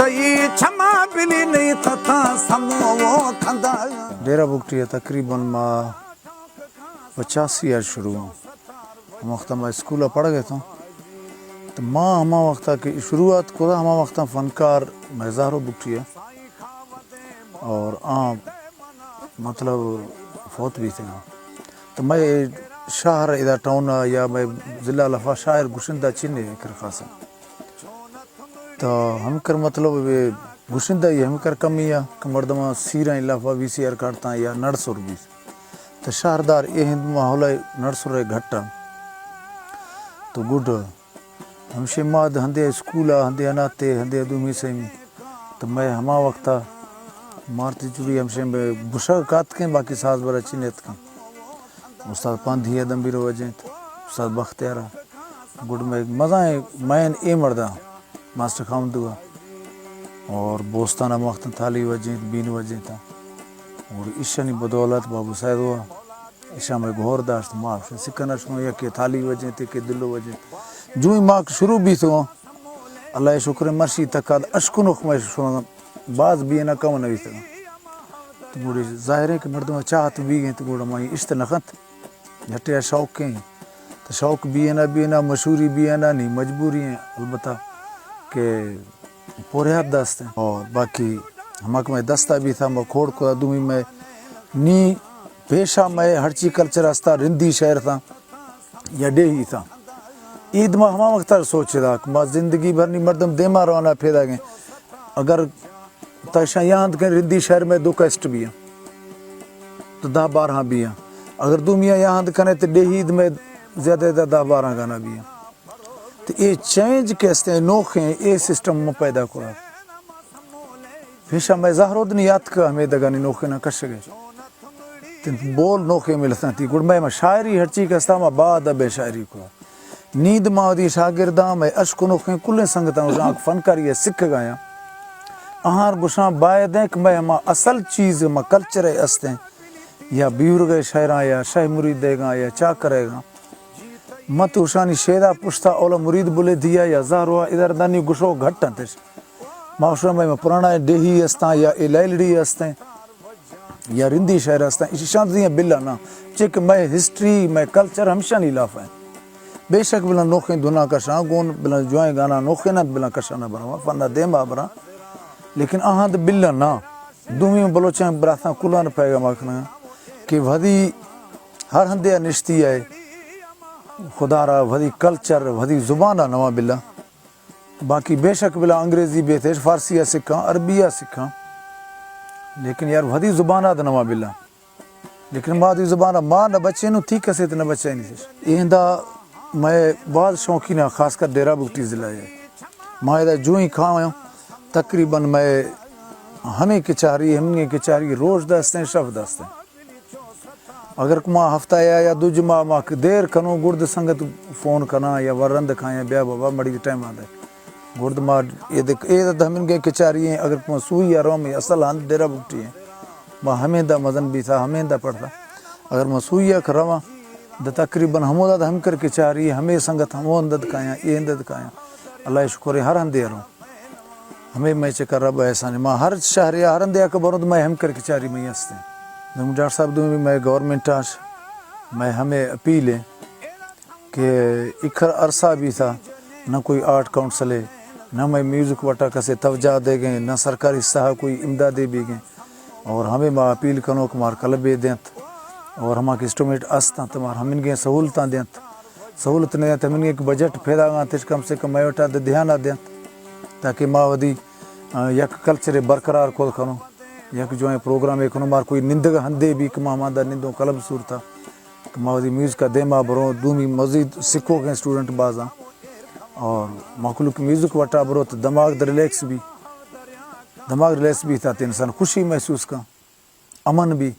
ای چما بلی نہیں تھا سمو وہ کھندا۔ ڈیرہ بگٹی ءَ تقریباً ما پچاسی ءَ شروع ہوں۔ ہم وقت ما اسکول ءَ پڑھ گئے تھا۔ تو ما ہما وقت کہ شروعات کو، ہما وقت فنکار مئے زہرو بگٹی ءَ اور آ مطلب فوت بیتگاں۔ تو مئے شہر ادا ٹاؤن ءَ یا مئے ضلع لفا شاعر گشندہ چنے کر خاصا۔ تو ہمکر مطلب اے گشندہ ای ہمکر کمی ءَ کہ مردماں سیراں لافا وی سی آر کاٹتاں یا نڑسر بیت۔ تو شہردار اے ہند ماحول ءَ نڑسر ءَ گھٹاں۔ تو گڈ ہمشے ما ہندے اسکول ءَ ہندے اناتے ہندے دومی سیمی۔ تو مئے ہما وقت ءَ مارتی چوڑی ہمشے بشگ کاتکیں، باقی ساز برا چی نیتکاں۔ استاد پاندھی ءَ دمبی رو وجینت، استاد بختیار ءَ۔ گڈ مئے مزائیں مین اے مرداں ماسٹر خامدو ءَ اور بوستان ءَ وقت تھالی وجینت، بین وجینت۔ اور ایشانی بدولت بابو سید ءَ ایشاں مئے گور داشت، ما سکن ءَ شنو یکے تھالی وجینت، یکے دلو وجینت۔ جوئی ما شروع بیتگاں، اللہ ءِ شکر مرشی تکاد اشکنوخ مئے شنو باز بینا کم نویتگاں۔ تو گڑی ظاہر ہے کہ مردم چاہت بیگیں تو گڑا ما اشت نخنت۔ جھٹے ءَ شوق ایں۔ تو شوق بینا بینا مشہوری بینا نی مجبوری ایں، البتہ کہ پوریات دست ایں۔ اور باقی ہما کہ مئے دستا بیتا ما کھوڑ کو دومی مئے نی پیشا مئے ہرچی کلچر ہستا رندی شعر تھا یا ڈیہی تھا۔ عید ما ہما وقت سوچ دا کہ ما زندگی بھر نی مردم دیما روانا پیدا گئے۔ اگر تا اشاں یاد کن رندی شعر مئے دو کیسٹ بیاں، تو دہ بارہ بیاں۔ اگر دومیاں یاد کنے تو ڈیہی مئے زیادہ زیادہ دہ بارہ گانا بیاں۔ تو اے چینج کہ استیں نوخیں اے سسٹم من پیدا کرا۔ پیشا مئے زہرودنی یات کہ ہمیں دگانی نوخیں نہ کشگے۔ تن بول نوخیں ملتاں تی۔ گڑ مئے ما شاعری ہرچی کہ استا ما بعد ابے شاعری کرا۔ نی دما وتی شاگرداں، مئے اشکنوخیں کلیں سنگتاں گوشاں کہ فنکاری ءَ سکھگ ءَ آیاں۔ آہاں گوشاں باید ایں کہ مئے ہما اصل چیز، ہما کلچر ءَ استیں یا بیورگ ءِ شاعراں یا شہ مرید دیگاں یا چاکر ایگاں۔ مت اوشانی شیدا پشتا اولا مرید بلیدی ءَ یا زہرو ءَ ادھر دانی گشو گھٹ انتش۔ ما اوشاں مئے پرانا ڈیہی استاں یا اے لیلڑی استیں۔ یا رندی شعر ہستاں، ایشاں دیاں بلا نہ، چہ کہ مئے ہسٹری، مئے کلچر ہمشانی لاف ایں۔ بے شک بلا نوخیں دھناں کشاں، گون بلا جوائیں گانا نوخیں نہ بلا کشاں نہ براں، فنا دیما براں۔ لیکن آہاں دے بلا نہ، دومی بلوچاں براتاں کلان پیغام آکھنا کہ وھدی ہر ہندے نشتی ہے، خدا را وھدی کلچر، وھدی زبان نواں بلا۔ باقی بے شک بلا انگریزی بیتش، فارسی ءَ سکھاں، عربی ءَ سکھاں، لیکن یار وھدی زبان ءَ نواں بلا۔ لیکن ما وھدی زبان ءَ ما نہ بچینوں، تھی کسے تے نہ بچینیتش۔ ایندا مئے باز شوقین ءَ، خاص کر ڈیرہ بگٹی ضلع ءَ، ما ادا جوئیں کھاواں، تقریباً مئے ہمیں کچاری، ہمیں کچاری روش دستیں، شف دستیں۔ اگر ما ہفتہ یا، یا دو جمعہ ما کہ دیر کنوں، گڑد سنگت فون کناں یا ورند کھایاں، بیا بابا مڑی ٹائم آ دے۔ گڑد ما اے دے، اے دے ہمنگیں کچاری ایں، اگر ما سوئی ءَ رواں، مئے اصل ہند ڈیرہ بگٹی ایں۔ ما ہمیں دا مزن بیتا، ہمیں دا پڑتا۔ اگر ما سوئی ءَ کہ رواں، دا تقریباً ہمودا دا ہمکر کچاری، ہمیں سنگت ہمو ہند کھایاں، اے ہند کھایاں۔ اللہ شکر ہے، ہر ہندے رواں۔ ہمے مئے چکر رب احسان۔ ما ہر شہر یا ہر ہندے کہ بروں تو مئے ہمکر کچاری مئے ہستیں۔ نوں ڈاکٹر صاحب دومی مئے گورنمنٹ آش، مئے ہمے اپیل ہے کہ اکھر عرصہ بیتا، نہ کوئی آرٹ کونسل ہے، نہ مئے میوزک وٹا کسے توجہ دے گئے، نہ سرکاری سطح کوئی امدادے بیگیں۔ اور ہمے ما اپیل کنوں کہ مار کلبے دینت اور ہما کہ انسٹرومنٹ استاں تو مار ہمنگیں سہولتاں دینت۔ سہولت نہ دینت، ہمنگیں کہ بجٹ پیدا گانتش، کم سے کم مئے وٹا دے دھیانا دینت، تاکہ ما وھدی، آ، یک کلچرے برقرار کت کنوں، یک جوائیں پروگرامے کنوں، مار کوئی نندگ ہندے بی کہ ما ہماندا نندوں کلب صورتا، کہ ما وھدی میوزک ءَ دیما بروں، دومی مزید سکھوکیں اسٹوڈنٹ بازاں اور مخلوق میوزک وٹا برو تو دماغ دے ریلیکس بی، دماغ ریلیکس بی تا تے انسان خوشی محسوس کن۔ امن بی۔